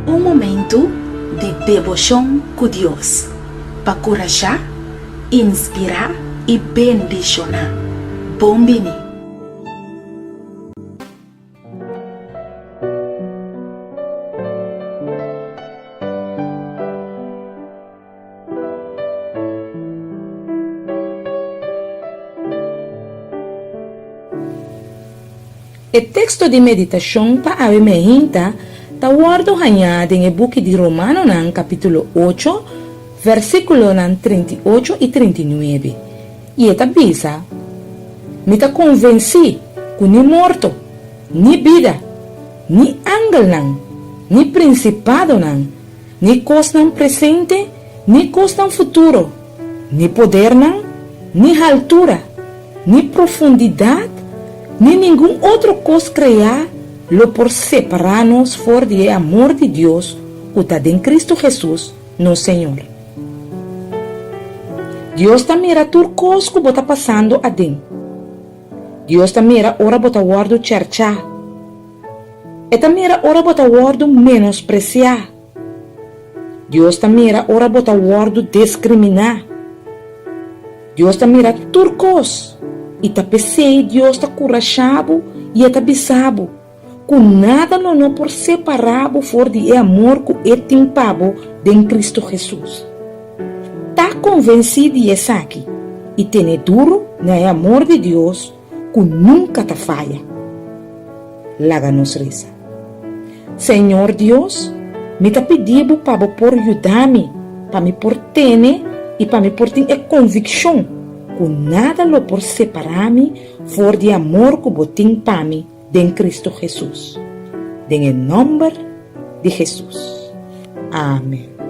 Un momentu di deboshon ku Dios pa kurashá, inspirá i bendishoná. Bon bini! E teksto di meditashon pa awe meinta ta wòrdu hañá den e buki di Romanonan kapítulo ocho, versíkulonan 38 i 39, i e ta bisa, Mi ta konvensí ku ni morto, ni bida, ni angelnan, ni prinsipadonan, Ni kosnan presente, ni kosnan futuro, ni podernan, ni haltura, ni profundidat, ni ningun otro kos kreá lo por separá nos for di e amor di Dios ku ta den Kristu Hesus, nos Señor. Dios ta mira tur kos ku bo ta pasando aden. Dios ta mira ora bo ta wòrdu chèrchá. E ta mira ora bo ta wòrdu menospresiá. Dios ta mira ora bo ta wòrdu deskriminá. Dios ta mira tur kos, i ta p'esei Dios ta kurashá bo i e ta bisa bo ku nada lo no por separá bo for di e amor ku e tin pa bo den Kristu Hesus. Ta konvensí di esaki i tene duru na e amor di Dios ku nunka ta faya. Laga nos resa. Señor Dios, mi ta pidi bo pa bo por yuda mi pa mi por tene i pa mi por tin e konvikshon ku nada lo por separá mi for di amor ku bo tin pa mi den Kristu Hesus. Den e nòmber di Hesus. Amen.